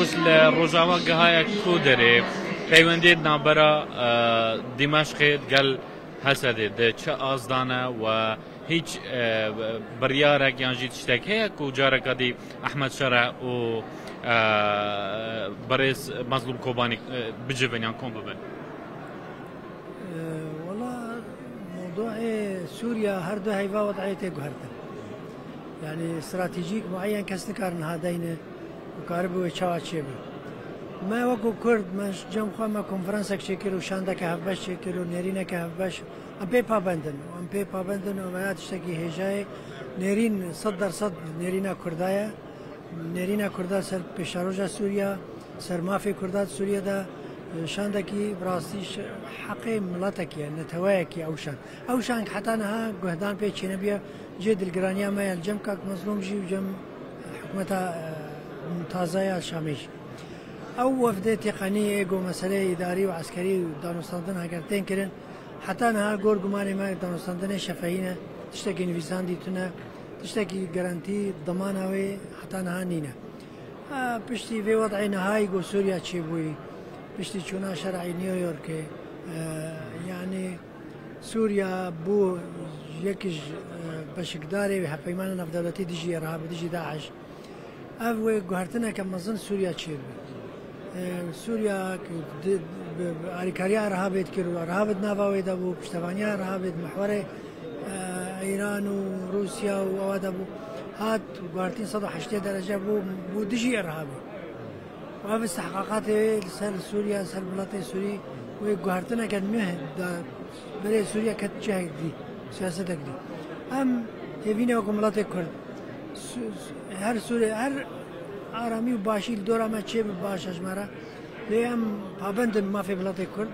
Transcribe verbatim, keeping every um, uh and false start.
Li Rojava gihaye ku derê peywendiyê navbera e, Dîmeşqê digel Hesedê di çi az de ne we hîç e, biryarek yan jî tiştek heye ku careka dî Ehmed Şereh û e, birêz Mezlûm Kobanî e, bicivin yan kom bibin? Wela mewdûê Sûriya her du heyva wed'ê tê guhertin. Yani stratejîk muayyen kes nikarin hadeyne û karibû wê çawa çêbe. Me wekû Kurd, me ji cem xwe me konferansek çêkir û şandeke hevbeş çêkir û nêrîneke hevbeş. Em pê pabendin. Em pê pabendin û veya tiştekî hêjayê nêrîn sed dersed nêrîna Kurda ye. Nêrîna Kurda ser pêşeroja Sûriya, ser mafê Kurda di Sûriye de, e, şandekî bi rastî ş-, heqê miletekî ye, neteweyekî ew şand. Ew şand heta niha guhdan pê çênebiye, cê dilgiraniya me ye li cem Kak Mezlûm jî û cem hikûmeta, e, taze ya Şamê jî. Ew wefdê têqenî ê ku meseleyê îdarî û eskerî û danûstandin heger tên kirin, heta niha gor gumanê me danûstandinê şefehî ne, tiştekî nivîsandî tune, tiştekî garantî dimana wê heta niha nîne. Ha, piştî vê wed'ê nihayî ku Sûriya çêbûyî, piştî çûna şer'ê New Yorkê, e, yanî Sûriya bû yek ji, e, beşikdarê hevpeymanên navdewletî dijî Irhabê, dijî DAIŞ. Ev wê guhertineke mezin Sûriya çêbibe. E, Sûriya ku di, bi, bi alîkariya Irhabê dikir û Irhab di nava wê de bû, piştevaniya Irhabê di mihwerê, e, Îran û Rûsya û ewa de bû, hat guhertin sed û heştê derece bû, bû dijî Irhabê. Û ev istihqaqatê wê li ser Sûriya, li ser miletê Sûrî wê guhertineke nûh da berê Sûriya ket cihek dî, siyasetek dî. Em hêvî ne wekû miletê Kurd. Su-, su-, her Sûrê, her aramî û başî li dora me çêbe baş e ji me re. Lê em pabendin mafê miletê Kurd.